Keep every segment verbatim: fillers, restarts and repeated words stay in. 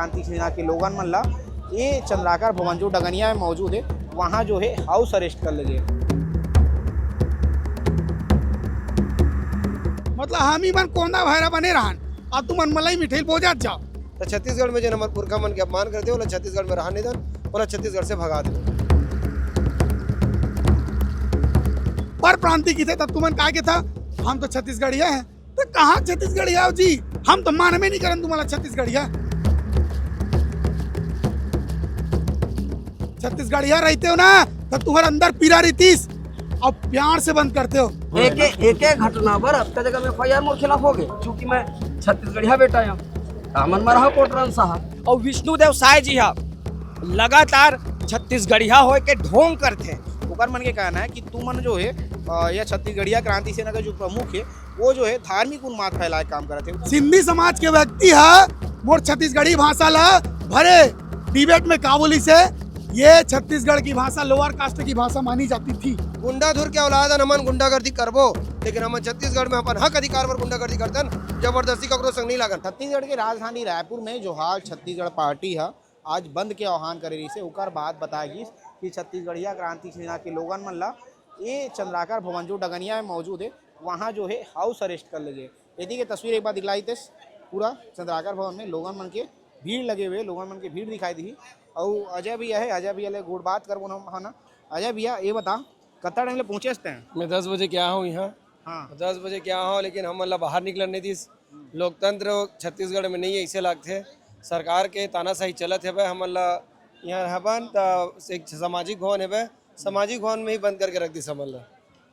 क्रांति सेना के लोगन मन ला ये चंद्राकर भवन जो डगनिया में मौजूद है, वहाँ जो है हाउस अरेस्ट कर ले गे। मतलब हम ही मन कोंदा भैरा बने रहन, अब तुमन मलाई मिठाई बोजात जाओ। तो छत्तीसगढ़ में जेन हमर पुरखा मन के अपमान करथे, ओला छत्तीसगढ़ में रहन नहीं दन, ओला छत्तीसगढ़ से भगा दे। पर प्रांति की थे तब तुमन काय के था, हम तो छत्तीसगढ़िया हैं। तो कहाँ छत्तीसगढ़िया हो जी? हम तो मानबे नहीं करन तुम्हारा छत्तीसगढ़िया। छत्तीसगढ़िया रहते हो ना, तो तुम्हारे अंदर पीरा रहीतिस, अब प्यार से बंद करते हो। एक एक एक घटना बर अब तक जगह में एफ आई आर मोर खिलाफ हो गए, चूंकि मैं छत्तीसगढ़िया बेटा हूँ, हमन मरहा कोटरन साहब। और विष्णुदेव साय जी हा लगातार छत्तीसगढ़िया होए के ढोंग करथे। ओकर मन के कहना है कि तुमन जो है, अ, यह छत्तीसगढ़िया क्रांति सेना का जो प्रमुख है, वो जो है धार्मिक उन्माद फैलाए काम करत है। सिंधी समाज के व्यक्ति ह मोर छत्तीसगढ़ी भाषा ला भरे डिबेट में का बोलिस हे, ये छत्तीसगढ़ की भाषा लोअर कास्ट की भाषा मानी जाती थी। गुंडाधुर के औलाद हन, हमन गुंडागर्दी करबो, लेकिन हमन छत्तीसगढ़ में अपन हक अधिकार पर गुंडागर्दी करतन, जबरदस्ती ककरो संग नहीं लागन। छत्तीसगढ़ के राजधानी रायपुर में जोहार छत्तीसगढ़ पार्टी ह आज बंद के आह्वान करे रहिसे, ओकर बाद बताय गिस कि छत्तीसगढ़िया क्रांति सेना के लोगन मन ला ये चंद्राकर भवन जो डगनिया में मौजूद है, वहाँ जो है हाउस अरेस्ट कर ले गे। यदि के तस्वीर एक बार दिखलाई तेस, पूरा चंद्राकर भवन में लोगन मन के भीड़ लगे हुए, लोगन मन के भीड़ दिखाई दी। और अजय भैया है, अजय भैया ले गोठ बात करबो हम, है ना? अजय भैया, ये बता, कत्ता टाइम ले पहुँचे हस तैं? मैं दस बजे के आया हूँ यहाँ। हाँ। दस बजे के आया हूँ, लेकिन हमन ला बाहर निकलन नहीं दिस। लोकतंत्र छत्तीसगढ़ में नहीं है, ऐसे लागथे। सरकार के तानाशाही चलत हेबे, हमन ला यहाँ रहबन त एक सामाजिक भवन हेबे, सामाजिक भवन में ही बंद करके रख दिस हमन ला।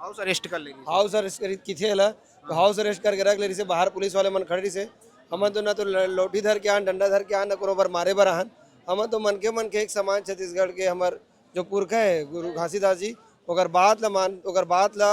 हाउस अरेस्ट कर ले रहिस। हाउस अरेस्ट कर किथे ला, तो हाउस अरेस्ट करके रख ले रहिसे, बाहर पुलिस वाले मन खड़े रहिसे। हमन तो ना तो ल-, लौठी धर के आन, डंडा धर के आन, ना कोनो बर मारे बर आहन। हमन तो मन के मन के एक समान छत्तीसगढ़ के हमर जो पुरखा है गुरु घासीदास जी, ओकर बात ला मान, ओकर बात ला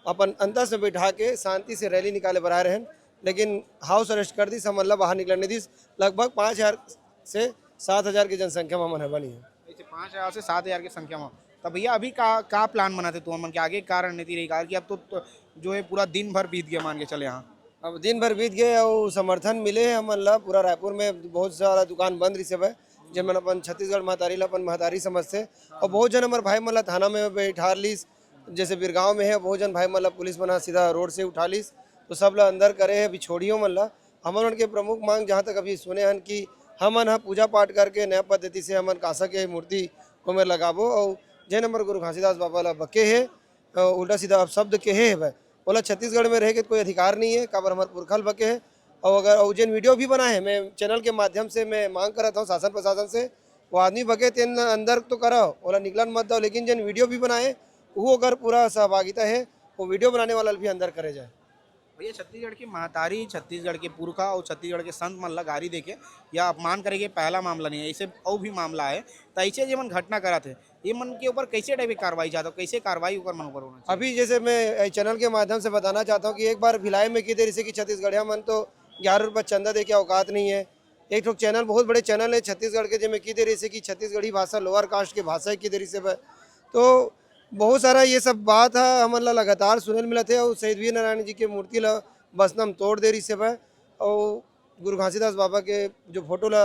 अपन अंदर से बैठा के शांति से रैली निकाले बर आए रहन, लेकिन हाउस अरेस्ट कर दिस, हमन ला बाहर निकलन नहीं दिस। लगभग पाँच हजार से सात हजार की जनसंख्या में हमन ह बनी है। ऐसे पाँच हजार से सात हजार की संख्या में। तो भैया, अभी का, का प्लान बनाते तुमन के आगे, का रणनीति रही? कारण कि अब तो, तो जो है पूरा दिन भर बीत गया, मान के चले यहाँ। अब दिन भर बीत गए और समर्थन मिले है हमन ला। पूरा रायपुर में बहुत सारा दुकान बंद रहिसे भाई, जेमन अपन छत्तीसगढ़ महतारी ला अपन महतारी समझथे। और बहुत जन हमर भाई मन ला थाना में बैठार लीस, जैसे बिरगांव में है, बहुत जन भाई मन ला पुलिस मन ह सीधा रोड से उठा लीस, तो सब ला अंदर करे है, अभी छोड़ियो मन ला। हमन मन के प्रमुख मांग, जहाँ तक अभी सुने हन कि हमन ह पूजा पाठ करके नया पद्धति से हमन कांसा के मूर्ति ओमेर लगाबो, और जेन हमर गुरु घासीदास बाबा ला बके है, अ, उल्टा सीधा अपशब्द कहे है भाई, ओला छत्तीसगढ़ में रहे के कोई अधिकार नहीं है, काबर हमर पुरखा ल बके है। और अगर, और जेन वीडियो भी बनाए है, मैं चैनल के माध्यम से मैं मांग करत हूँ शासन प्रशासन से, वो आदमी बके तेन अंदर तो करो, ओला निकलन मत दो, लेकिन जेन वीडियो भी बनाए, वो अगर पूरा सहभागिता है, वो वीडियो बनाने वाला भी अंदर करे जाए। भैया, छत्तीसगढ़ के महतारी, छत्तीसगढ़ के पुरखा और छत्तीसगढ़ के संत मन ला गारी देके या अपमान करे के पहला मामला नहीं है, ऐसे और भी मामला है। तो ऐसे जेमन घटना करत है, ये मन के ऊपर कैसे टाइप की कार्रवाई चाहता हो, कैसे कार्रवाई ओकर मन ऊपर होना चाहिए? अभी जैसे मैं, अ, चैनल के माध्यम से बताना चाहता हूँ कि एक बार भिलाई में की दे रहिसे कि छत्तीसगढ़िया मन तो ग्यारह रुपये चंदा दे के औकात नहीं है। एक ठो चैनल, बहुत बड़े चैनल है छत्तीसगढ़ के, जेमे की दे रहिसे कि छत्तीसगढ़ी भाषा लोअर कास्ट के भाषा है की दे रहिसे बा। तो बहुत सारा ये सब बात है, हमन ला लगातार सुने ल मिलत है। और शहीद वीर नारायण जी के मूर्ति ला बसना म तोड़ दे रहिसे बा। और गुरु घासीदास बाबा के जो फोटो ला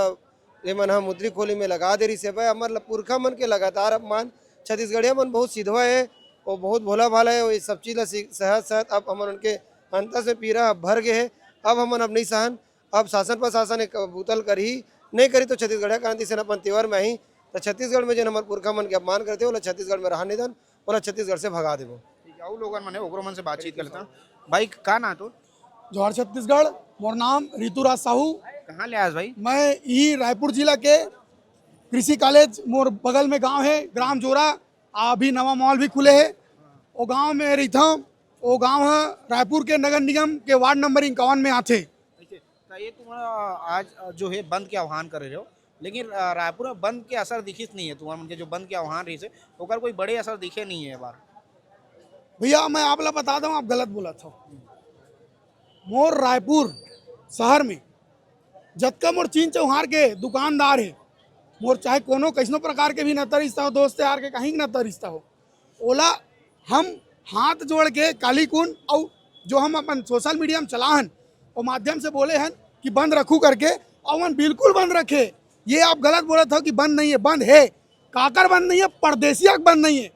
ये मन ह मुद्री खोली में लगा दे रहिसे बा। हमर ल-, पुरखा मन के लगातार अपमान। छत्तीसगढ़िया मन बहुत सिधवा है, वो बहुत भोला भाला है, वो ये सब चीज ला सी-, सहत सहत अब हमन उनके अंतर से पीरा भर गए है। अब हमन अब नहीं सहन, अब शासन प्रशासन एक बूता ल करही, नहीं करी तो छत्तीसगढ़िया क्रांति सेना अपन तेवर में आही। तो छत्तीसगढ़ में जेन हमर पुरखा मन के अपमान करथे, ओला छत्तीसगढ़ में रहन नहीं दन, ओला छत्तीसगढ़ से भगा देबो। ठीक है, अउ लोगन मन है, ओकरो मन से बातचीत कर लेता। भाई, का नाम तो? जोहार छत्तीसगढ़, मोर नाम ऋतुराज साहू। कहाँ ले आयस भाई? मैं यही रायपुर जिला के कृषि कॉलेज, मोर बगल में गांव है ग्राम जोरा, अभी नवा मॉल भी खुले है। वो गांव में रहिथंव, वो गांव है रायपुर के नगर निगम के वार्ड नंबर इक्यावन में आथे। अच्छा, तो ये तुम आज जो है बंद के आह्वान कर रहे हो, लेकिन अ, रायपुर में बंद के असर दिखिस नहीं है। तुम्हारे मन के जो बंद के आह्वान रहिस है, ओकर कोई बड़े असर दिखे नहीं है ये बार। भैया, मैं आप ला बता दूं, आप गलत बोलत हो। मोर रायपुर शहर में जतका मोर चीन चौहार के दुकानदार है, मोर चाहे कोनो कैसनो प्रकार के भी नाता रिश्ता हो, दोस्त यार के कहीं के नाता रिश्ता हो, ओला हम हाथ जोड़ के काली कुन अउ जो हम अपन सोशल मीडिया में चला हन, वो माध्यम से बोले हन कि बंद रखू करके, और मन बिल्कुल बंद रखे। ये आप गलत बोलत हो कि बंद नहीं है, बंद है। काकर बंद नहीं है? परदेसिया के बंद नहीं है।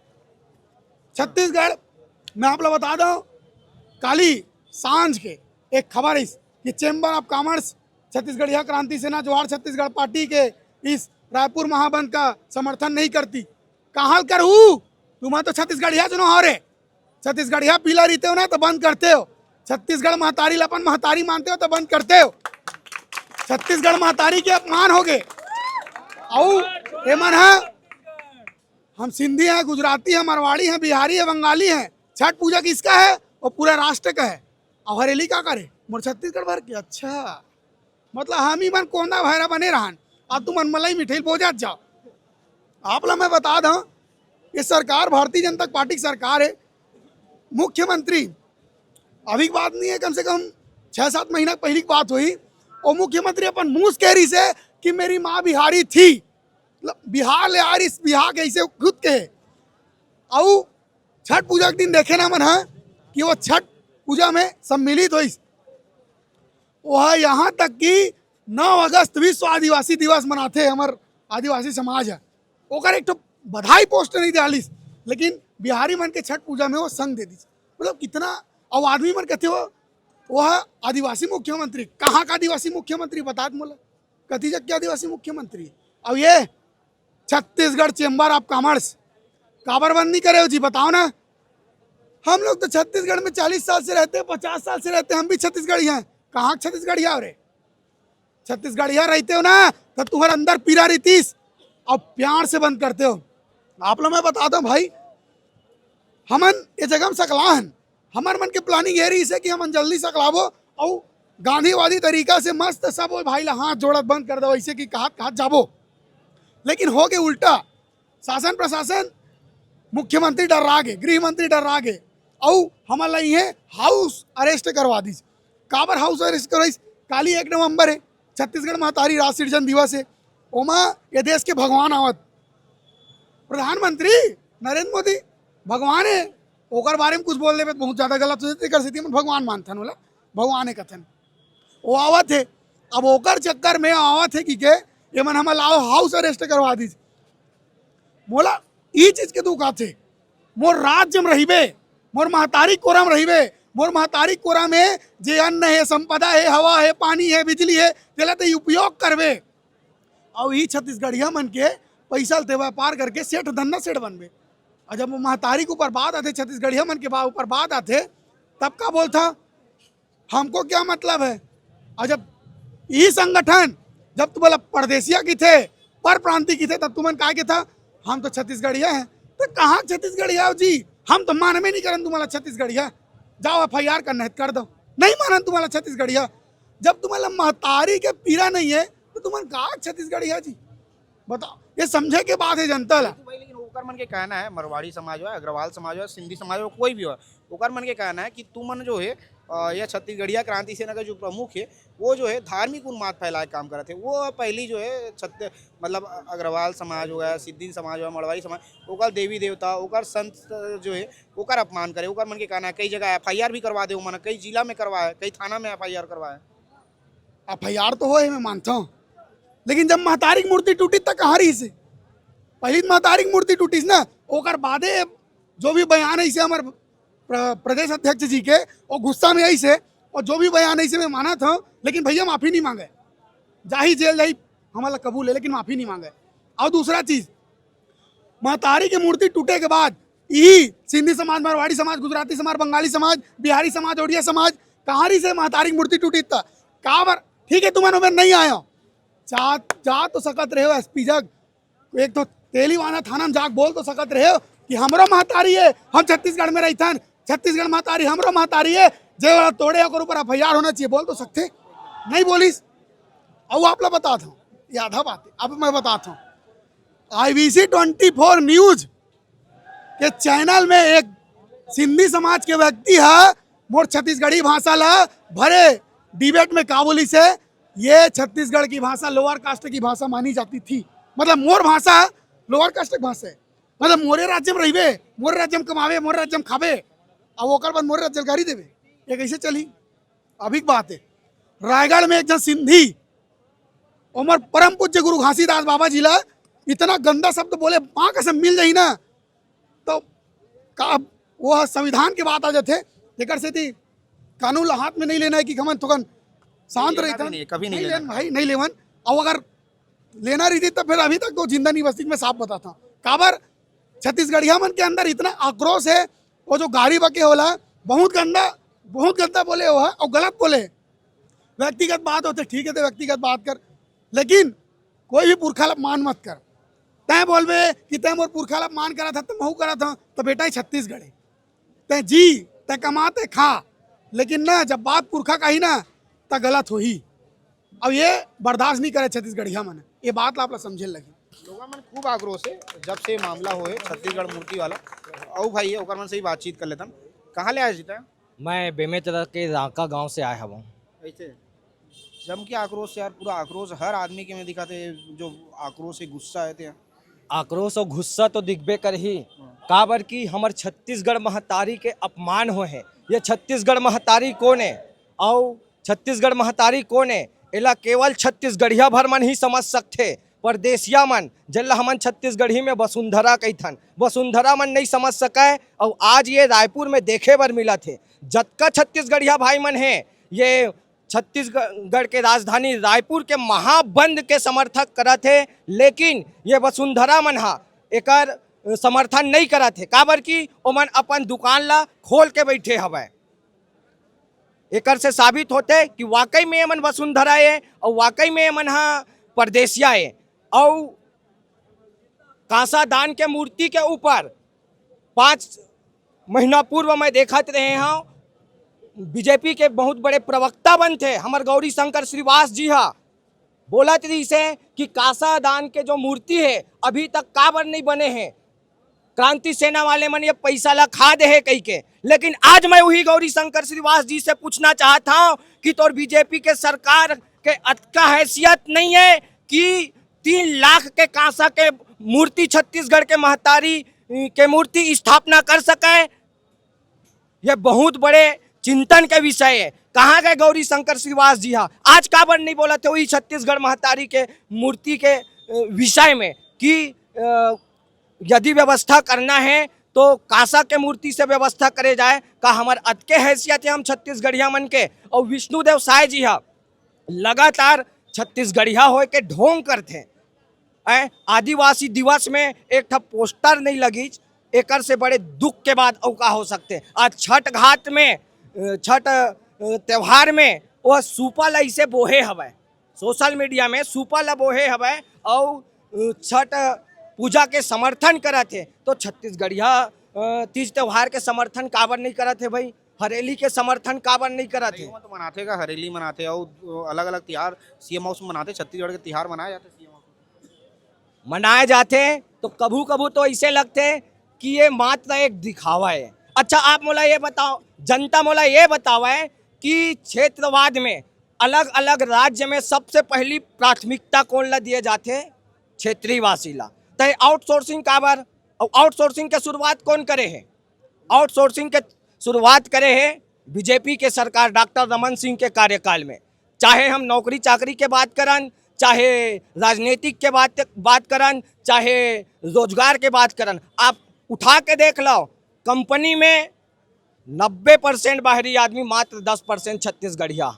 छत्तीसगढ़, मैं आप ला बता दूं, काली सांझ के एक खबर इस कि चैम्बर ऑफ कॉमर्स, छत्तीसगढ़िया क्रांति सेना, जोहार छत्तीसगढ़ पार्टी के इस रायपुर महाबंद का समर्थन नहीं करती। कहाँ करहू? तुम तो छत्तीसगढ़िया चुनाव हो रे। छत्तीसगढ़िया पीला रहिते हो ना तो बंद करते हो। छत्तीसगढ़ महतारी ला अपन महतारी मानते हो तो बंद करते हो। छत्तीसगढ़ महतारी के अपमान हो गए। अउ एमन है, हम सिंधी हैं, गुजराती हैं, मारवाड़ी हैं, बिहारी हैं, बंगाली हैं। छठ पूजा किसका है? वो पूरा राष्ट्र का है। और हरेली का करे? मोर छत्तीसगढ़ भर के। अच्छा, मतलब हम ही मन कोंदा भैरा बने रहन, अब तुमन मलाई मिठाई बोजात जाओ। आप ला मैं बता दूं, ये सरकार भारतीय जनता पार्टी की सरकार है। मुख्यमंत्री, अभी की बात नहीं है, कम से कम छः सात महीना पहले की बात हुई, और मुख्यमंत्री अपन मुंह से कह रही से कि मेरी माँ बिहारी थी, मतलब बिहार ले आ रही, बिहार के ऐसे खुद के। अउ छठ पूजा के दिन देखे ना मन है कि वो छठ पूजा में सम्मिलित होइस। वो है यहाँ तक कि नौ अगस्त विश्व आदिवासी दिवस मनाथे हमर आदिवासी समाज है, ओकर एक ठो बधाई पोस्ट नहीं डालिस, लेकिन बिहारी मन के छठ पूजा में वो संग दे दिस। मतलब कितना, अब आदमी मन कहते हो वो है आदिवासी मुख्यमंत्री। कहाँ का आदिवासी मुख्यमंत्री बतात मोला, कति जग के आदिवासी मुख्यमंत्री। अब ये छत्तीसगढ़ चैम्बर ऑफ कॉमर्स काबर बंद नहीं करे हो जी, बताओ ना। हम लोग तो छत्तीसगढ़ में चालीस साल से रहते हैं, पचास साल से रहते हैं, हम भी छत्तीसगढ़ी हैं। कहाँ छत्तीसगढ़िया हो रे? छत्तीसगढ़िया रहते हो ना तो तुम्हारे अंदर पीरा रहीतीस, अब प्यार से बंद करते हो। आप लोग मैं बताता हूँ भाई, हमन ये जगह में सकला हन, हमर मन के प्लानिंग ये रही से कि हमन जल्दी सकलाबो, अउ गांधीवादी तरीका से मस्त सब ओ भाई ला हाथ जोड़त बंद कर दो, ऐसे कि कहात कहात जाबो। लेकिन हो गए उल्टा, शासन प्रशासन, मुख्यमंत्री डर्रा गे, गृह मंत्री डर्रा गे, अउ हमन ला इहे हाउस अरेस्ट करवा दिस। काबर हाउस अरेस्ट करवाइस? काली एक नवंबर है, छत्तीसगढ़ महतारी राज सिरजन दिवस है, ओमा ये देश के भगवान आवत, प्रधानमंत्री नरेंद्र मोदी भगवान है, ओकर बारे में कुछ बोल देबे त बहुत ज्यादा गलत हो जाथे, एकर सेती हमन भगवान मानथन ओला, भगवान है कथन। वो आवत है, अब ओकर चक्कर में आवत है कि के ये मन हमन ला हाउस अरेस्ट करवा दिस। मोला ई चीज के दुख आथे, मोर राज्य में रहिबे, मोर महतारी कोरा में रहिबे, मोर महतारी कोरा में जे अन्न है, संपदा है, हवा है, पानी है, बिजली है, तेला ते उपयोग करबे। अउ ई छत्तीसगढ़िया मन के पैसा लेते व्यापार करके सेठ, धंधा सेठ बनबे। और जब वो महतारी के ऊपर बात आथे, छत्तीसगढ़िया मन के बा-, ऊपर बात आथे, तब का बोलथा, हमको क्या मतलब है? और जब ई संगठन, जब तुम्हारा परदेसिया की थे, पर प्रांति की थे, तब तुमन काय के था, हम तो छत्तीसगढ़िया हैं। तो कहाँ छत्तीसगढ़िया हो जी? हम तो मानबे नहीं करन तुम्हारा छत्तीसगढ़िया। जाओ एफ आई आर करना है त कर दो, नहीं मानन तुम्हारा छत्तीसगढ़िया। जब तुम्हारा महतारी के पीरा नहीं है तो तुमन का छत्तीसगढ़िया जी? बताओ, ये समझे के बात है जनता ला। तो भाई, लेकिन ओकर मन के कहना है, मरवाड़ी समाज हो, अग्रवाल समाज हो, सिंधी समाज हो, कोई भी हो, ओकर मन के कहना है कि तुमन जो है, अ, या छत्तीसगढ़िया क्रांति सेना का जो प्रमुख है, वो जो है धार्मिक उन्माद फैलाए के काम करत है। वो पहली जो है छत्त-, मतलब अग्रवाल समाज हो गया, सिद्धी समाज हो गया, मरवाड़ी समाज, ओकर देवी देवता, ओकर संत जो है, ओकर अपमान करे। ओकर मन के कहना है, कई जगह एफ आई आर भी करवा दे, ओमन कई जिला में करवाए, कई थाना में एफ आई आर करवाए। एफ आई आर तो होए, मैं मानता हूँ, लेकिन जब महतारी की मूर्ति टूटी त कहाँ रही से? पहली तो महतारी की मूर्ति टूटी ना, ओकर बादे जो भी बयान है इसे हमारे प्र-, प्रदेश अध्यक्ष जी के, वो गुस्सा में आई से, और जो भी बयान है इसे मैं माना था, लेकिन भैया माफी नहीं मांगे, जाही जेल जाही, हमारा कबूल है, लेकिन माफी नहीं मांगे। और दूसरा चीज, महतारी के मूर्ति टूटे के बाद यही सिंधी समाज, मारवाड़ी समाज, गुजराती समाज, बंगाली समाज, बिहारी समाज, उड़िया समाज, कहाँ रही से महतारी की मूर्ति टूटी त? काबर? ठीक है, तुम्हारे में नहीं आया, जा, जा तो सकत रहे हो एस पी जग, एक तो तेलीवाना थाना में जाके बोल तो सकत रहे हो कि हमरो महतारी है, हम छत्तीसगढ़ में रहथन, छत्तीसगढ़ महतारी हमरो महतारी है, जे वाला तोड़े ओकर ऊपर एफ आई आर होना चाहिए, बोल तो सकते, नहीं बोलिस। अब आप ला बतात हूँ, ये आधा बात है, अब मैं बतात हूँ। आई बी सी ट्वेंटी फोर न्यूज के चैनल में एक सिंधी समाज के व्यक्ति है, मोर छत्तीसगढ़ी भाषा ला भरे डिबेट में का बोलिस, ये छत्तीसगढ़ की भाषा लोअर कास्ट की भाषा मानी जाती थी, मतलब मोर भाषा लोअर कास्ट की भाषा है, मतलब मोरे राज्य में रहिबे, मोरे राज्य में कमावे, मोरे राज्य में खाबे, अब ओकर बाद मोरे राज्य गारी देबे, ये कैसे चली? अभी की बात है, रायगढ़ में एक जन सिंधी ओमर परम पूज्य गुरु घासीदास बाबा जी ला इतना गंदा शब्द बोले, माँ कसम मिल जाही ना, तो का वो संविधान के बात आ जाथे, जेकर सेती कानून ला हाथ में नहीं लेना है कि हमन थोकन शांत नहीं, लेना रहिथन। भी नहीं, कभी नहीं नहीं लेना। लेन भाई, नहीं लेवन। अउ अगर लेना रहितिस तो फिर अभी तक तो जिंदा नहीं बचतिस, मैं साफ बताथंव। काबर छत्तीसगढ़िया मन के अंदर इतना आक्रोश है, वो जो गारी बके होला, बहुत गंदा, बहुत गंदा बोले वो है अउ गलत बोले। व्यक्तिगत बात होथे, ठीक है, तो व्यक्तिगत बात कर, लेकिन कोई भी पुरखा ला अपमान मत कर। तैं बोलबे कि तैं मोर पुरखा ला अपमान करत हस, त महूँ करत हंव, त बेटा, ये छत्तीसगढ़ है। तैं जी, तैं कमा, तैं खा, लेकिन ना, जब बात पुरखा का ही ना, त गलत होही। अब ये बर्दाश्त नहीं करे छत्तीसगढ़िया मन, ये बात ला आप ला समझे लगी। लोगन मन खूब आक्रोश है, जब से मामला होए छत्तीसगढ़ मूर्ति वाला। अउ भाई है, ओकर मन से ही बातचीत कर लेथन। कहाँ ले आए जी तैं? मैं बेमेतरा के रांका गांव से आए हवं। ऐसे जम के आक्रोश यार, पूरा आक्रोश हर आदमी के में दिखाथे, जो आक्रोश है, गुस्सा है ते। आक्रोश अउ गुस्सा तो दिखबे करही, हाँ। काबर कि हमर छत्तीसगढ़ महतारी के अपमान होए हे। ये छत्तीसगढ़ महतारी कोन हे? अउ छत्तीसगढ़ महतारी कोन हे? एला केवल छत्तीसगढ़िया भर मन ही समझ सकथे। परदेसिया मन, जेला हमन छत्तीसगढ़ी में वसुंधरा कहिथन, वसुंधरा मन नहीं समझ सकय। अउ आज ये रायपुर में देखे बर मिलत हे। जतका छत्तीसगढ़िया भाई मन हे, ये छत्तीसगढ़ के राजधानी रायपुर के महाबंद के समर्थक करत हे, लेकिन ये वसुंधरा मन हा एकर समर्थन नहीं करत हे, काबर कि ओमन अपन दुकान ला खोल के बैठे हवय। एकर से साबित होथे कि वाकई में एमन वसुंधरा ए अउ वाकई में एमन हा परदेसिया ए। अउ कांसा दान के मूर्ति के ऊपर पाँच महीना पूर्व मैं देखत रहे हंव, बीजेपी के बहुत बड़े प्रवक्ता बनथे हमर गौरी शंकर श्रीवास जी हा, बोलत रहिसे कि कांसा दान के जो मूर्ति हे, अभी तक काबर नहीं बने हे, क्रांति सेना वाले मन ये पैसा ला खा दे हे कहिके। लेकिन आज मैं उही गौरी शंकर श्रीवास जी से पूछना चाहत हंव कि तोर बीजेपी के सरकार के अतका हैसियत नहीं है कि तीन लाख के कांसा के मूर्ति छत्तीसगढ़ के महतारी के मूर्ति स्थापना कर सके? ये बहुत बड़े चिंतन के विषय है। कहाँ गए गौरी शंकर श्रीवास जी हा? आज काबर नहीं बोलत हे वही छत्तीसगढ़ महतारी के मूर्ति के, अ, विषय में कि, अ, यदि व्यवस्था करना है तो कांसा के मूर्ति से व्यवस्था करे जाए? का हमर अतके हैसियत है हम छत्तीसगढ़िया मन के? अउ विष्णुदेव साय जी हा लगातार छत्तीसगढ़िया होए के ढोंग करथे। ऐ आदिवासी दिवस में एक ठा पोस्टर नहीं लगिच, एकर से बड़े दुख के बात अउ का हो सकथे? आज छठ घाट में, अ, छठ, अ, त्योहार में वो सूपा ल ऐसे बोहे हवय, सोशल मीडिया में सूपा ल बोहे हवय अउ, अ, छठ पूजा के समर्थन करत हे, तो छत्तीसगढ़िया, अ, तीज त्योहार के समर्थन काबर नहीं करत हे भाई? हरेली के समर्थन काबर नहीं करत हे? नहीं, वो तो मनाथे का, हरेली मनाथे अउ अलग-अलग तिहार सीएम हाउस में मनाथे, छत्तीसगढ़ के तिहार मनाए जाथे सीएम हाउस में। मनाए जाथे तो कभू-कभू तो ऐसे लगथे कि ये मात्र एक दिखावा है। अच्छा, आप मोला ये बताओ, जनता मोला ये बतावे कि क्षेत्रवाद में अलग-अलग राज्य में सबसे पहली प्राथमिकता कौन ला दिए जाथे? क्षेत्रीवासी ला। त ये आउटसोर्सिंग काबर? अउ आउटसोर्सिंग के शुरुआत कौन करे हे? आउटसोर्सिंग के शुरुआत करे हे बीजेपी के सरकार डॉक्टर रमन सिंह के कार्यकाल में। चाहे हम नौकरी चाकरी के बात करन, चाहे राजनीतिक के बात, बात करन, चाहे रोजगार के बात करन, आप उठा के देख लो, कंपनी में नब्बे परसेंट बाहरी आदमी, मात्र दस परसेंट छत्तीसगढ़िया।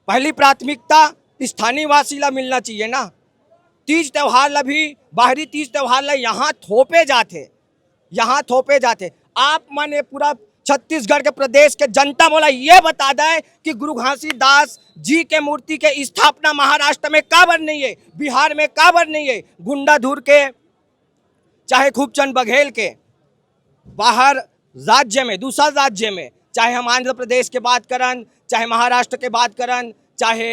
पहली प्राथमिकता स्थानीय वासी ला मिलना चाहिए ना। तीज त्योहार ला भी, बाहरी तीज त्योहार ला यहाँ थोपे जाथे, यहाँ थोपे जाथे। आप मन ये पूरा छत्तीसगढ़ के प्रदेश के जनता मोला ये बता दे कि गुरु घासीदास जी के मूर्ति के स्थापना महाराष्ट्र में काबर नहीं है, बिहार में काबर नहीं है, गुंडाधुर के, चाहे खूबचंद बघेल के, बाहर राज्य में, दूसर राज्य में, चाहे हम आंध्र प्रदेश के बात करन, चाहे महाराष्ट्र के बात करन, चाहे,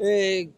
ए,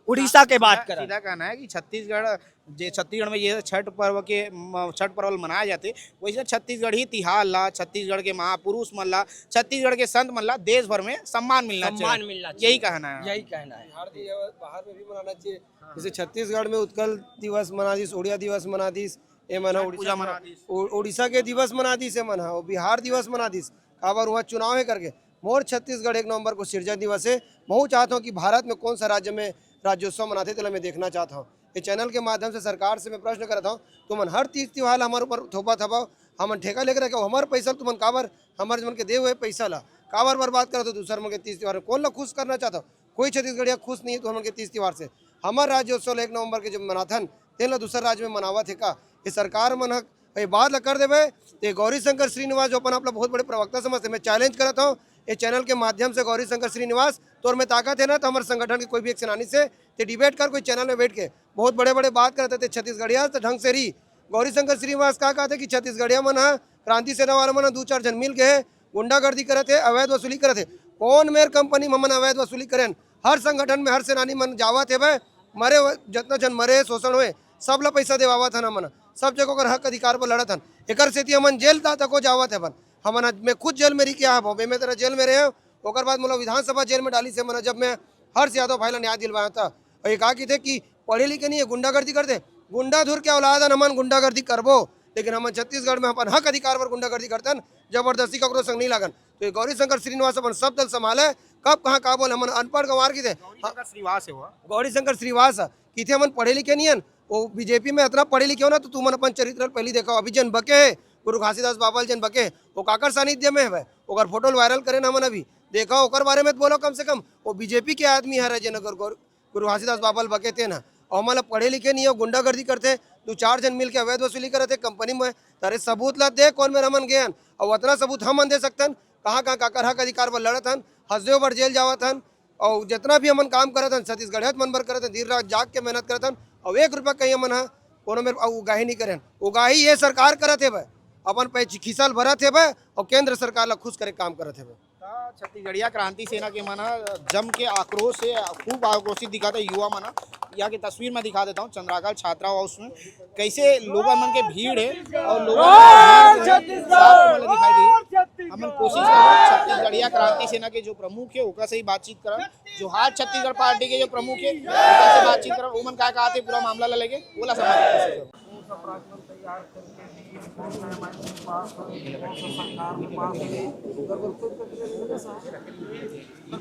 उड़ीसा के बात सीधा, करन। सीधा कहना है कि छत्तीसगढ़, जे छत्तीसगढ़ में ये छठ पर्व के, म-, छठ पर्व मनाए जाथे, वैसे छत्तीसगढ़ी तिहार ला, छत्तीसगढ़ के महापुरुष मन ला, छत्तीसगढ़ के संत मन ला देश भर में सम्मान मिलना सम्मान चाहिए। मिलना यही चाहिए। कहना है। यही कहना है। बिहार भी है, बाहर में भी मनाना चाहिए। हाँ। जैसे छत्तीसगढ़ में उत्कल दिवस मना दिस, उड़िया दिवस मना दिस, ए मन ह छठ पूजा उड़ीसा मना दिस। उ-, उड़ीसा के दिवस मना दिस, ए मन ह, अउ बिहार दिवस मना दिस। काबर उहाँ चुनाव हे करके। मोर छत्तीसगढ़ एक नवंबर को सिरजन दिवस हे। महूँ चाहत हूँ कि भारत में कौन सा राज्य में राज्योत्सव मनाथे, तेला मैं देखना चाहत हौं। ये चैनल के माध्यम से सरकार से मैं प्रश्न करत हौं, तुमन हर तीज तिहार ला हमर ऊपर थोपत हवव, हमन ठेका लेके रखे, हमर पैसा ल तुमन काबर, हमर मन के दे हुए पैसा ला काबर बर्बाद करत हो दूसर मन के तीज तिहार में? कौन ला खुश करना चाहत हो? कोई छत्तीसगढ़िया खुश नहीं है तुमन के तीज तिहार से। हमर राज्योत्सव ल एक नवंबर के जो मनाथन, तेन ला दूसर राज्य में मनावत हे का? ये सरकार मन ह ये बात ला कर देवे, ते गौरी शंकर श्रीनिवास जो अपन आप ला बहुत बड़े प्रवक्ता समझते, मैं चैलेंज करत हूँ ये चैनल के माध्यम से, गौरी शंकर श्रीनिवास, तोर में ताकत है ना, तो हमारे संगठन के कोई भी एक सेनानी से ते डिबेट कर, कोई चैनल में बैठ के। बहुत बड़े बड़े बात करते थे छत्तीसगढ़िया, तो ढंग से रही। गौरी शंकर श्रीनिवास का कहते कि छत्तीसगढ़िया मन ह, क्रांति सेना वाला मन ह, दू चार झन मिल के गुंडागर्दी करत हे, अवैध वसूली करत हे। कौन मेर कंपनी में हमन अवैध वसूली करेन? हर संगठन में हर सेनानी मन जावत हेबे, मरे हुए, जितना झन मरे, शोषण हुए, सब ला पैसा देवावत हन हमन, सब जगह ओकर हक अधिकार पर लड़त हन। एकर सेती हमन जेल ता तको जावत हेबन। हमन आज, मैं खुद जेल में रह के आया हूँ, मैं तेरा जेल में रहे हूँ, ओकर बाद मोला विधानसभा जेल में डाली से मन, जब मैं हर्ष यादव भाई ला न्याय दिलवाया था। और ये कहा कि थे कि पढ़े लिखे नहीं है, गुंडागर्दी करते, गुंडा धुर के औलाद हन, हमन गुंडागर्दी करबो, लेकिन हमन छत्तीसगढ़ में अपन हक अधिकार पर गुंडागर्दी करतन, जबरदस्ती ककरो संग नहीं लागन। तो ये गौरी शंकर श्रीनिवास अपन सब दल संभाले, कब कहाँ का बोल, हमन अनपढ़ गंवार की थे। गौरी शंकर श्रीवास है वो। गौरी शंकर श्रीवास ह, किथे हमन पढ़े लिखे नहीं हन, वो बीजेपी में इतना पढ़े लिखे हो ना, तो तुमन अपन चरित्र पहली देखो। अभी जन बके है, गुरु घासीदास बाबा जन बके, वो काकर सानिध्य में है, ओकर फोटो वायरल करे ना हमन अभी। देखो, ओकर बारे में तो बोलो कम से कम, वो बीजेपी के आदमी हरे, जन अगर गौर-, गुरु घासीदास बाबा ल बके तेन ह। अउ हमन ल पढ़े लिखे नहीं हो, गुंडागर्दी करथे, दू चार झन मिल के अवैध वसूली करत हे कंपनी में। तारे सबूत ला दे, कौन मेर हमन गए हन? अउ अतना सबूत हमन दे सकथन, कहाँ कहाँ काकर हक अधिकार बर लड़त हन, हंसदेव बर जेल जावत हन, अउ जितना भी हमन काम करत हन, छत्तीसगढ़िया मन बर करत हन, दिन रात जाग के मेहनत करत हन, अउ एक रुपया कहीं हमन ह कोनो मेर अउ उगाही नहीं करे हन। उगाही ये सरकार करत हेबे, अपन पैच खिसल भरत हेबे, अउ केंद्र सरकार ला खुश करे काम करत हेबे। त छत्तीसगढ़िया क्रांति सेना के मन ह जम के आक्रोश हे, खूब आक्रोशित दिखत हे युवा मन ह। यहाँ की तस्वीर मैं दिखा देता हूँ, चंद्राकल छात्रा हाउस में कैसे लोगन मन के भीड़ है और लोगन मन के भीड़ के साथ हमन ला दिखाई दी। हमन कोशिश करब छत्तीसगढ़िया क्रांति सेना के जो प्रमुख है ओकरा से ही बातचीत करब, जोहार छत्तीसगढ़ पार्टी के जो प्रमुख है ओकरा से बातचीत करब, ओमन का कहते पूरा मामला ला लेके, ओला समझ कोशिश करब।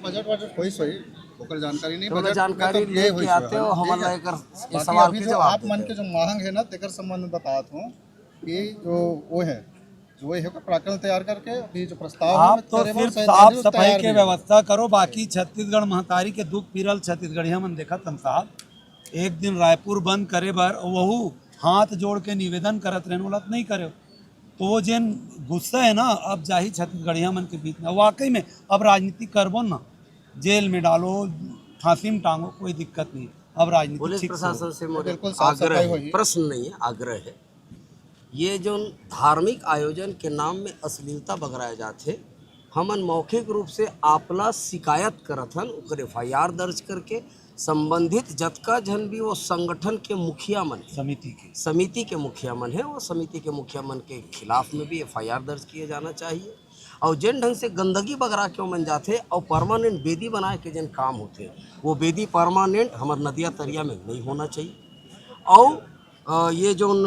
बजट वजट होइस होही, ओकर जानकारी नहीं। तो बजट में जानकारी तो नहीं लेके होइस आते होही, हो, हमन ठीक ला है। एकर बाकी सवाल अभी के जो जवाब आप मन देते के जो मांग है ना, तेकर संबंध में बतात हूँ कि जो वो है, जो ये है, प्राकलन तैयार करके अभी जो प्रस्ताव है, आप मैं तो करे बर सिर्फ सहयोगी साफ सफाई तैयार के भी हूँ। व्यवस्था करो, बाकी छत्तीसगढ़ महतारी के दुख पीरल छत्तीसगढ़िया मन देखत हन साहब। एक दिन रायपुर बंद करे बर वहू हाथ जोड़ के निवेदन करत रहन, ओला तो नहीं करे। तो वो जेन गुस्सा है ना, अब जाही छत्तीसगढ़िया मन के बीच में। वाकई में अब राजनीति करबो ना, जेल में डालो, फांसी में टांगो, कोई दिक्कत नहीं। अब राजनीति पुलिस ठीक से प्रशासन हो। से मोर बिल्कुल साफ आग्रह सफाई है, होही। प्रश्न नहीं है, आग्रह है। ये जो धार्मिक आयोजन के नाम में अश्लीलता बगराए जाथे, हमन मौखिक रूप से आपला शिकायत करत हन, ओकर एफ आई आर दर्ज करके संबंधित जतका झन भी वो संगठन के मुखिया मन हे, समिति के। समिति के मुखिया मन हे, वो समिति के मुखिया मन के खिलाफ में भी एफ आई आर दर्ज किया जाना चाहिए। और जिन ढंग से गंदगी बगरा के ओमन जाथे और परमानेंट बेदी बनाए के जिन काम होथे, वो बेदी परमानेंट हमर नदिया तरिया में नहीं होना चाहिए। और अ, ये जोन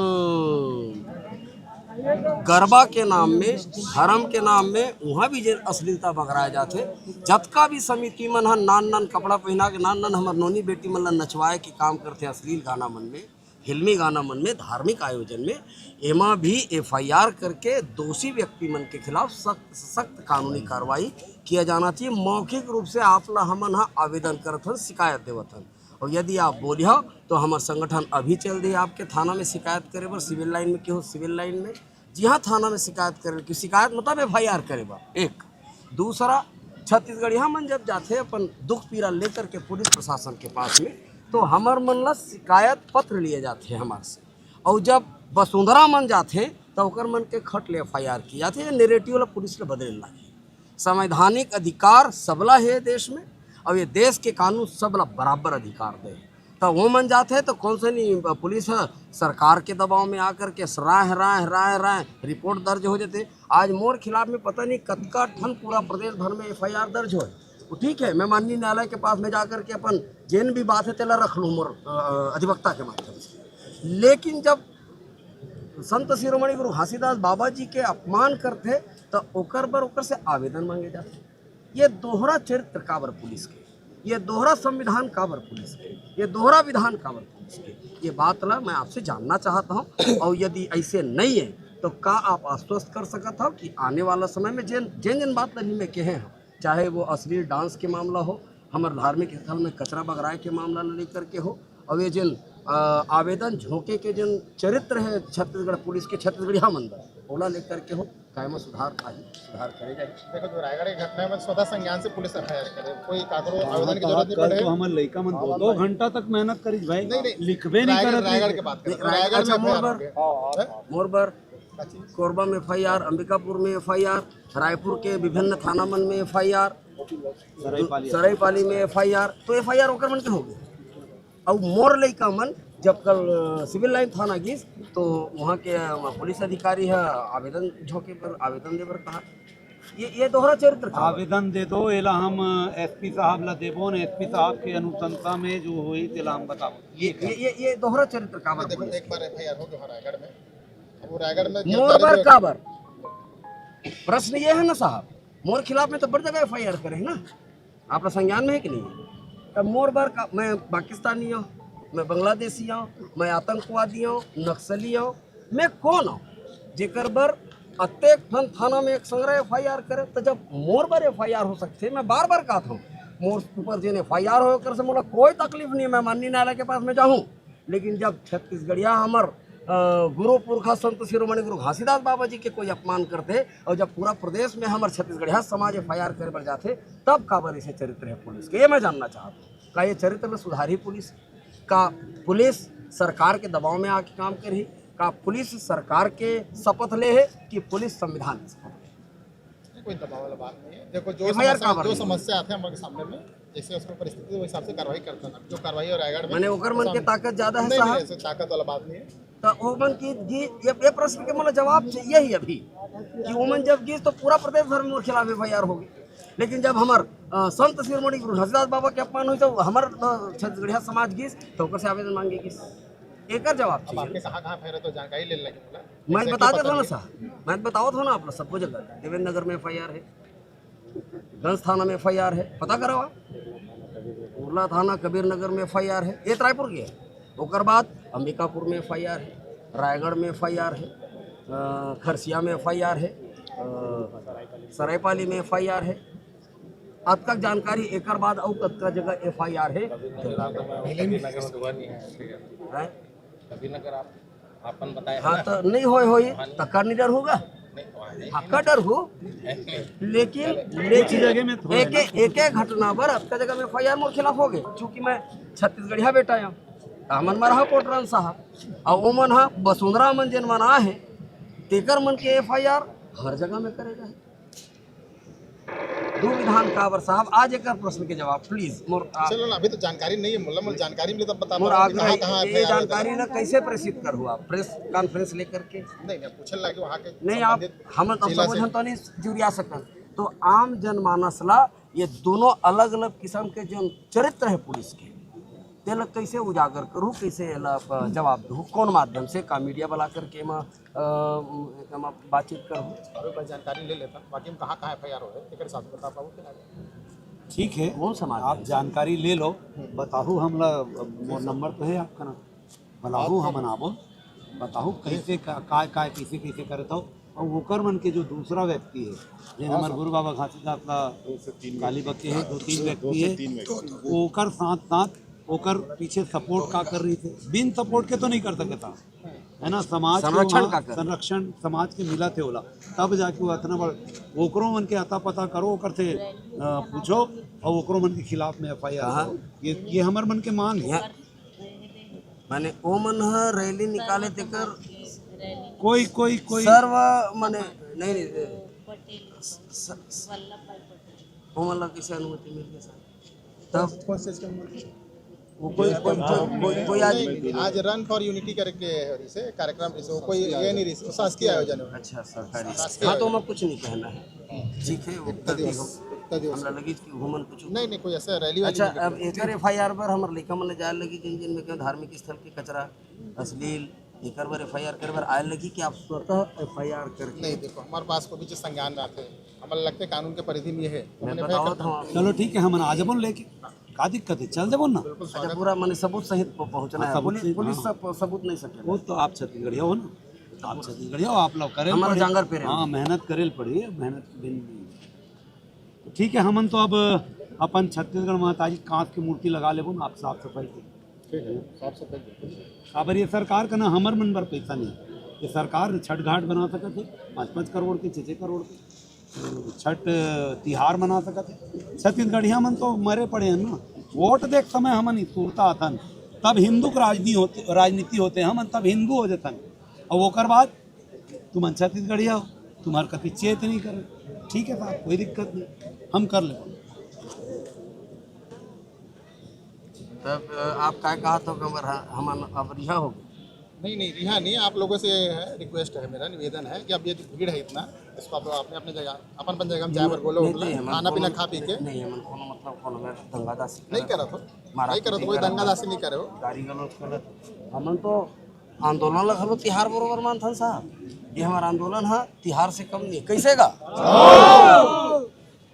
गरबा के नाम में, धर्म के नाम में, वहाँ भी जे अश्लीलता बगराए जाथे। जतका भी समिति मन ह नान नान कपड़ा पहिना के, नान नान हमर नोनी बेटी मन ला नचवाए के काम करथे अश्लील गाना मन में, फिल्मी गाना मन में, धार्मिक आयोजन में, एमा भी एफ आई आर करके दोषी व्यक्ति मन के खिलाफ सख्त, सख्त कानूनी कार्रवाई किया जाना चाहिए। मौखिक रूप से आप ला हमन ह आवेदन करत हन, शिकायत देवत हन। और यदि आप बोलिहो तो हमर संगठन अभी चल दिए आपके थाना में शिकायत करे बर, सिविल लाइन में केहो सिविल लाइन में, जिहाँ थाना में शिकायत करे कि शिकायत मतलब एफ आई आर करे बर। एक दूसरा, छत्तीसगढ़िया मन जब जाथे अपन दुख पीड़ा लेकर के पुलिस प्रशासन के पास में, तो हमर मन ला शिकायत पत्र लिए जाथे हमर से। और जब वसुंधरा मन जाथे तो ओकर मन के खट ले एफ आई आर की जाथे, ये नेरेटिव ला पुलिस ले बदले लागे। संवैधानिक अधिकार सबला हे देश में, और ये देश के कानून सबला बराबर अधिकार दे। तो वो मन जाथे तो कौन से नहीं, पुलिस ह सरकार के दबाव में आकर के राह, राह, राह, राह रिपोर्ट दर्ज हो जाथे। आज मोर खिलाफ में पता नहीं कतका ठन पूरा प्रदेश भर में एफ आई आर दर्ज होय। वो ठीक है, मैं माननीय न्यायालय के पास में जाकर के अपन जेन भी बात है तेला रख लूँ मोर, अ, अधिवक्ता के माध्यम से। लेकिन जब संत शिरोमणि गुरु घासीदास बाबा जी के अपमान करथे, तो ओकर बर ओकर से आवेदन मांगे जाथे। ये दोहरा चरित्र काबर पुलिस के? ये दोहरा संविधान काबर पुलिस के, ये दोहरा विधान काबर पुलिस के, ये बात ला मैं आपसे जानना चाहत हूँ। और यदि ऐसे नहीं है तो का आप आश्वस्त कर सकत हो कि आने वाला समय में जेन जेन जेन बात ला मैं कहे हूँ, चाहे वो अश्लील डांस के मामला हो, हमर धार्मिक स्थल में कचरा बगराए के मामला ला लेकर के हो, और ये जेन अ, आवेदन झोंके के जेन चरित्र है छत्तीसगढ़ पुलिस के, छत्तीसगढ़िया मन बर, ओला लेकर के हो, काय में सुधार आही, सुधार करे जाही। देखो, जो रायगढ़ के घटना में स्वतः संज्ञान से पुलिस एफआईआर करे, कोई काकरो हाँ, आवेदन की तो जरूरत आप नहीं कल पड़े। तो हमर लइका मन दो, दो घंटा तक मेहनत करिस भाई, नहीं, नहीं, लिखबे नहीं रायगढ़, करत रायगढ़ रहे। के बात करें। नहीं, रायगढ़, रायगढ़ अच्छा, में मोर एफआईआर बर, हो गया। हैं? मोर बर, अच्छा। कोरबा में एफआईआर, अंबिकापुर में एफआईआर, रायपुर के विभिन्न थाना मन में एफआईआर, सरायपाली। सरायपाली में एफआईआर, तो एफआईआर ओकर मन के हो गए। अउ मोर लइका मन जब कल, अ, सिविल लाइन थाना गिस, तो वहाँ के, अ, पुलिस अधिकारी ह आवेदन झोंके बर, आवेदन दे बर कहा। ये, ये दोहरा चरित्र का आवेदन दे दो, एला हम एसपी साहब ला देबो न, एसपी साहब के अनुशंसा में जो होई तेला हम बताबो। ये, ये, ये, ये दोहरा चरित्र काबर देखो, पुलिस एक के? बार एफआईआर हो गया रायगढ़ में, अब वो रायगढ़ में मोर गिरफ्तारी बर जो काबर? प्रश्न ये है ना साहब, मोर खिलाफ में तो बड़ जगह एफआईआर करे है ना, आपका संज्ञान में है कि नहीं? तब मोर बर का, मैं पाकिस्तानी हूँ, मैं बांग्लादेशी हूँ, मैं आतंकवादी हूँ, नक्सली हूँ, मैं कौन हूँ जेकर बर अतेक ठन थाना में एक संग्रह एफआईआर करे? तो जब मोर बर एफआईआर हो सकते, मैं बार बार कहता हूँ, मोर ऊपर जेन एफआईआर हो ओकर से मोला कोई तकलीफ नहीं है, मैं माननीय न्यायालय के पास में जाऊँ। लेकिन जब छत्तीसगढ़िया हमर, अ, गुरु पुरखा संत शिरोमणि गुरु घासीदास बाबा जी के कोई अपमान करते और जब पूरा प्रदेश में हमर छत्तीसगढ़िया समाज एफआईआर करे बर जाथे, तब काबर ऐसे चरित्र है पुलिस के, ये मैं जानना चाहता हूँ। का ये चरित्र में सुधार ही पुलिस? का पुलिस सरकार के दबाव में आके काम करही? का पुलिस सरकार के शपथ ले है कि पुलिस संविधान के शपथ ले? कोई दबाव वाला बात नहीं है। देखो, जो एफआईआर समस्या, काबर जो नहीं? समस्या आते हैं हमारे सामने में, जैसे उसको परिस्थिति, वो हिसाब से कार्रवाई करता ना। जो कार्रवाई हो रायगढ़ में, मैंने ओकर मन के सामने ताकत ज्यादा है नहीं, साहब। नहीं, ऐसे ताकत वाला बात नहीं है। तो ओमन की, की ये, ये प्रश्न के मतलब जवाब चाहिए ही अभी कि ओमन जब गिस तो पूरा प्रदेश भर में मोर खिलाफ एफआईआर हो गई, लेकिन जब हमर, अ, संत शिरोमणि गुरु घासीदास बाबा के अपमान हुई तो हमर, अ, छत्तीसगढ़िया समाज गिस तो ओकर से आवेदन मांगे गिस, एकर जवाब अब चाहिए। आपके कहाँ कहाँ फैरे तो जानकारी ले लगे बोला। मैं बता देता हूँ ना साहब, मैं बतावत हूँ ना आप लोग सबको जगह। देवेंद्र नगर में एफआईआर है, गंज थाना में एफआईआर है, पता करो आप। उरला थाना कबीर नगर में एफआईआर है, ये तो रायपुर की है। ओकर बाद अंबिकापुर में एफआईआर है, रायगढ़ में एफआईआर है, अ, खरसिया में एफआईआर है, अ, सरायपाली में एफआईआर है। अब तक जानकारी एकर बाद अउ कतका जगह एफआईआर है? हैं? कबीर नगर आप अपन बताए हाँ, ना। तो नहीं होए होई, तो कर नहीं डर होगा। नहीं, वहाँ नहीं। हाँ, कर डर हो, लेकिन, लेकिन जगह में थोड़ा एक, ना। एक, एक घटना पर आपका जगह में एफआईआर मोर खिलाफ हो गए, चूंकि मैं छत्तीसगढ़िया बेटा हूँ, तो हमन मरहा पोटरान साहब, और ओमन हा बसुंधरा मन जेन मन आहे, तेकर मन के एफआईआर हर जगह में करे जाए। दो विधान काबर साहब, आज एक प्रश्न के जवाब प्लीज मोर आ- चलो ना, अभी तो जानकारी नहीं है, मुल्ला, मोर जानकारी मिले तब बता मोर पाऊंगा कि आग्रह कहाँ, है, कहाँ ये एफआईआर है। जानकारी ना कैसे प्रेषित करहु आप प्रेस कॉन्फ्रेंस लेकर के? नहीं, नहीं, पूछने लगे वहाँ के नहीं, आप संबंधित हम तो जिला से। समझन तो नहीं जुरिया सकत। तो आम जनमानस ला ये दोनों अलग-अलग किस्म के जो चरित्र है पुलिस के, तेला कैसे उजागर करहु, कैसे एला आप जवाब दहु, कौन माध्यम से, का मीडिया बुला करके एमा, अ, एमा बातचीत करहु? अभी मैं जानकारी ले लेता हूँ, बाकी हम कहाँ कहाँ एफआईआर हो रहे हैं, एक हिसाब से बता पाऊँ कि नहीं? ठीक है, कौन सा माध्यम आप से? जानकारी ले लो, बताहु हमला, मोर नंबर तो है आपका ना, बुलाहु, हम आबो, बताहु कैसे का, काय, काय, कैसे, कैसे करत हो। और ओकर मन के जो दूसरा व्यक्ति है, जे हमर गुरु बाबा घासीदास ला गाली बके है, दो तीन व्यक्ति है, ओकर साथ साथ ओकर पीछे सपोर्ट का कर रही थे, बिन सपोर्ट के तो नहीं कर सकता है ना। समाज के संरक्षण वहाँ का कर? संरक्षण समाज के मिला थे ओला, तब जाके वो इतना बड़, ओकरो मन के अता पता करो, ओकर से अ, पूछो और ओकरो मन के खिलाफ में एफआईआर कहाँ? करो। ये ये हमर मन के मांग है। यहाँ माने ओ मन ह रैली निकाले तेकर कोई कोई कोई सर्व माने नहीं नहीं, स- स- ओ मन ला कैसे अनुमति मिल गया सर? तब कौन से इसका मतलब? वो कोई कोई कोई, कोई आज आज रन फॉर यूनिटी करके इसे कार्यक्रम इसे वो कोई ये नहीं रही, वो शासकीय आयोजन है। अच्छा सरकारी। शासकीय हाँ तो आयोजन। मैं कुछ नहीं कहना है, ठीक है, वो एकता गलती दिवस, हो। एकता दिवस। हमरा लगी कि घूमन कुछ नहीं नहीं कोई ऐसा रैली वैली अच्छा। नहीं अब निकली। एकर एफआईआर पर हमर लइका मन ले जाए लगी जिन जिन में क्यों धार्मिक स्थल के कचरा अश्लील एकर बर एफआईआर करे बर आए लगी कि आप स्वतः एफआईआर करके नहीं देखो हमारे पास कोई भी चीज संज्ञान में आते हैं, हमारे लगते कानून के परिधि में ये है। मैं हमने बतावत हूँ आप चलो ठीक है, हम आ जाबो लेके। का दिक्कत है, चल देबो ना। अच्छा, पूरा माने सबूत सहित प-, पहुंचना हाँ, है। सबूत पुलिस, सहित, पुलिस हाँ। सब सबूत नहीं सके। वो तो आप छत्तीसगढ़िया हो ना, आप छत्तीसगढ़िया हो, आप लोग करे हमारा पड़ी। जांगर पे रहे। हाँ, मेहनत करे पड़ी, मेहनत के दिन। ठीक है, हमन तो अब अपन छत्तीसगढ़ महतारी कांस के मूर्ति लगा लेबो ना, आप साफ सफाई के। ठीक है, साफ सफाई बिल्कुल। काबर ये सरकार का ना हमर मन बर पैसा नहीं, ये सरकार छठ घाट बना सकत है पाँच पाँच करोड़ के, छः छः करोड़ के, छठ तिहार मना सकत है। छत्तीसगढ़िया मन तो मरे पड़े हैं ना, वोट देख समय हमन सुरता आथन, तब हिंदू के राजनीति होते, राजनीति होते हमन तब हिंदू हो जाथन, और ओकर बाद तुमन छत्तीसगढ़िया हो, तुम्हार कति चेत नहीं करे। ठीक है साहब, कोई दिक्कत नहीं, हम कर लेबो। तब, अ, आप का कहा तो हमर ह-, हमन अब रिहा हो गए? नहीं, नहीं, रिहा नहीं, आप लोगों से है, रिक्वेस्ट है मेरा, निवेदन है कि अब ये जो भीड़ है इतना, इसको आप लोग अपने, अपने जगह, अपन, अपन जगह में जाए बर बोलो, नहीं, बोला, नहीं, हमन खाना कोनो, पीना खा पी के। नहीं, हमन कोनो मतलब कोनो में दंगा दासी नहीं करत करत हो, मारा नहीं करत, पीटी कोई करत दंगा हो, दासी नहीं करे हो। गाली गलौज करत। हमन तो आंदोलन ला घलो तिहार बरोबर मानथन साहब, ये हमारा आंदोलन है, तिहार से कम नहीं, कैसे का?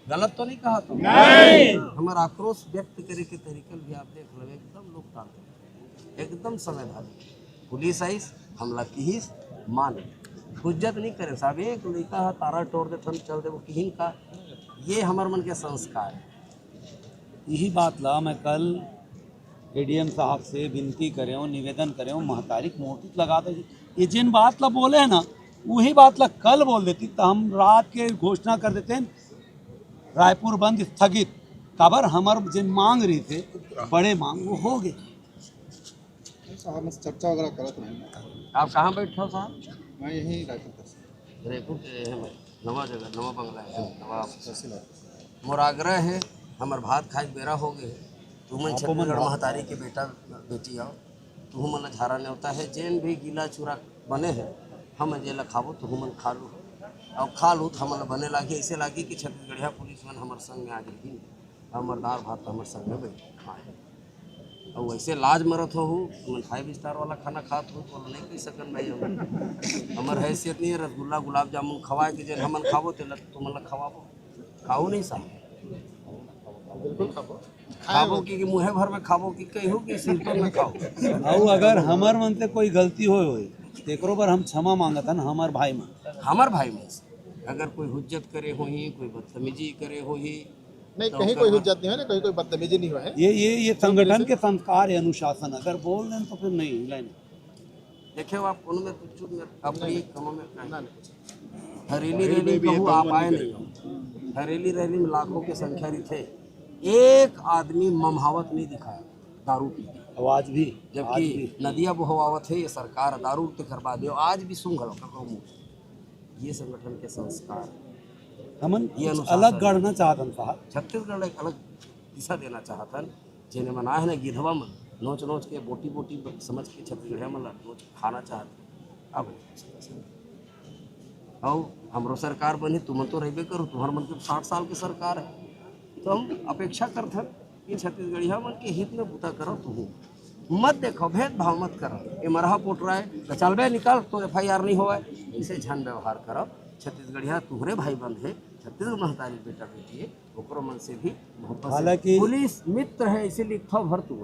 गलत तो नहीं कहा तो? नहीं। हमारा आक्रोश व्यक्त करे के तरीका भी आप देख लो, एकदम लोकतांत्रिक, एकदम संवैधानिक। पुलिस आइस, हमला किहिस, मान हुज्जत नहीं करे साहब। एक लइका ह तारा टोर देथन, चल देबो किहिन का? ये हमर मन के संस्कार है। यही बात ला मैं कल एडीएम साहब से विनती करेंव, निवेदन करेंव, महतारी के मूर्ति लगा दे। ये जिन बात ला बोले हैं ना, वही बात ला कल बोल देती तो हम रात के घोषणा कर देते हैं, रायपुर बंद स्थगित। काबर हमर जिन मांग रही थे, बड़े मांग, वो हो गए। साहब, बस चर्चा वगैरह करत रहे। आप कहाँ बैठे हो साहब? मैं यहीं रायपुर तहसील। रायपुर के हैं भाई, नवा जगह, नवा बंगला है, नवा office। तहसील office। मोर आग्रह है, हमर भात खाए के बेरा हो गए है, तुमन आपको मन छत्तीसगढ़ भात महतारी के बेटा बेटी आओ, तुहू मन ला झारा नेवता है, जेन भी गीला चूरा बने है, हम जेला खाबो, तुहू मन खा लू, और खा लू तो हमन ला बने लागी, ऐसे लागी कि छत्तीसगढ़िया पुलिस मन हमर संग में आ जाही। हमर दार भात हमर संग में बैठ खाए। अउ वैसे लाज मरत हो, तुमन five star वाला खाना खात हो, तो नहीं कह सकन भाई हम। हमर हैसियत नहीं है, रसगुल्ला, गुलाब जामुन खवाए के जेन हमन खाबो, तेला तुमन ला खवाबो। खाओ नहीं साहब। बिल्कुल खाबो। खाबो कि, कि मुँहे भर में खाबो कि कहो कि सिर पर में खाओ। अउ अगर हमर मन से कोई गलती होए होए, तेकरो बर हम क्षमा मांगत हन, हमर भाई मन। हमर भाई मन से अगर कोई हुज्जत करे होही, कोई बदतमीजी करे होही, नहीं, तो कहीं ओकर कोई बर हुज्जत नहीं है ना, कहीं कोई बदतमीजी नहीं हुआ है। ये, ये, ये संगठन के संस्कार है, अनुशासन। अगर बोल दें तो फिर नहीं, हिलाए नहीं। देखे हो आप, कोनो में कुछ चूक में अपनी नहीं, नहीं। कोनो में नहीं। ना, नहीं। हरेली हरेली रैली में भी कहूँ एकदम आप मन आए नहीं नहीं। करेगा। हरेली रैली में लाखों की संख्या रही थे, एक आदमी ममहावत नहीं दिखाया दारू पी के। आवाज भी, जबकि आज भी। नदिया बहवावत है ये सरकार, दारू ते कर बाद आज भी सुन घलो ककरो मुंह। ये संगठन के संस्कार है। हमन ये कुछ अनुशासन अलग है। गढ़ना चाहत हन साहब। छत्तीसगढ़ ला एक अलग दिशा देना चाहत हन। जेने मन आए हैं ना गिधवा मन, नोच नोच के, बोटी बोटी समझ के छत्तीसगढ़िया मन ला नोच के खाना चाहत हन। अब अउ हमरो सरकार बनी, तुमन तो रहिबे करो, तुम्हार मन के साठ साल के सरकार है, तो हम अपेक्षा करथन कि छत्तीसगढ़िया मन के हित में बूता करो। तुहू मत देखो, भेदभाव मत करो। ये मरहा पोटरा है, तो चल बे, निकल, तो एफआईआर नहीं होवे, इसे झन व्यवहार करो। छत्तीसगढ़िया तुहरे भाई बंद है, छत्तीसगढ़ महतारी बेटा बेटी है, ओकरो मन से भी मोहब्बत से। हालांकि पुलिस मित्र है, इसीलिए थो भर तू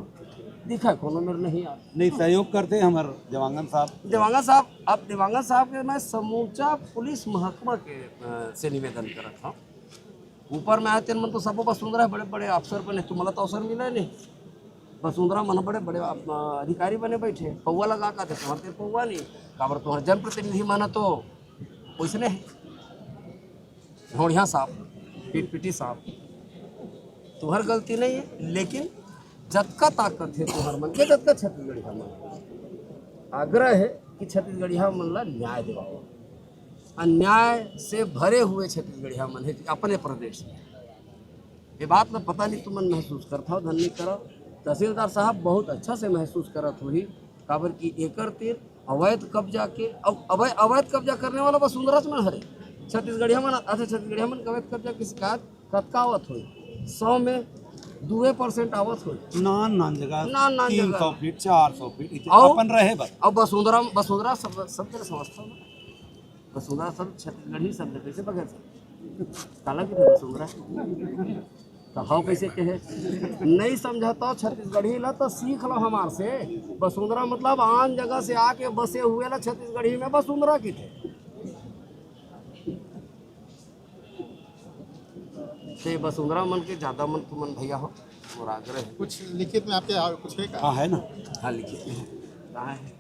दिखा कोनो मेर नहीं आ। नहीं, सहयोग करते हैं हमारे देवांगन साहब। देवांगन साहब, अब देवांगन साहब के मैं समूचा पुलिस महकमा के, अ, से निवेदन करत हूँ। ऊपर में आए तेन मन तो सबो वसुंधरा है, बड़े बड़े अफसर बने, तुम्हारा तो अवसर मिला नहीं। वसुंधरा मन बड़े बड़े, अ, अधिकारी बने बैठे, पौवा लगा का थे, तुम्हारे तेरे पौवा नहीं, काबर तुम्हारे जनप्रतिनिधि माना तो वैसने है। ढोड़िया साहब, पिटपिटी साहब, तुहर गलती नहीं है, लेकिन जतका ताकत है तुहर मन के, जतका छत्तीसगढ़िया मन, आग्रह है कि छत्तीसगढ़िया मन ला न्याय दिवाओ। अन्याय से भरे हुए छत्तीसगढ़िया मन है अपने प्रदेश में। ये बात ला पता नहीं तुमन महसूस करत हो, धन नहीं करो। तहसीलदार साहब बहुत अच्छा से महसूस करत होही, काबर कि एकर तीर अवैध कब्जा के, अव-, अवै-, अवैध कब्जा करने वाला वसुंधरा मन हरे। छत्तीसगढ़िया मन, अच्छा, छत्तीसगढ़िया मन के अवैध कब्जा के शिकायत कतका आवत होही? सौ में दुए percent आवत होही। नान नान जगह, नान नान तीन सौ जगह। फीट, चार सौ फीट, इतना अउ, अपन रहे बस। अब वसुंधरा, वसुंधरा सब, सब तेरे समझता हूँ। वसुंधरा सब छत्तीसगढ़ी शब्द कैसे बगैर सब? काला की वसुंधरा? त हव कइसे कहे? नहीं समझा तो छत्तीसगढ़ी ला तो सीख लो हमार से। बसुंधरा मतलब आन जगह से आके बसे हुए ला छत्तीसगढ़ी में बसुंधरा किथे। ते बसुंधरा मन के ज्यादा मन तुमन भैया हो, मोर आग्रह है। कुछ लिखित में आपके आ- कुछ है का? हाँ, है ना। हाँ, लिखिए। कहाँ है?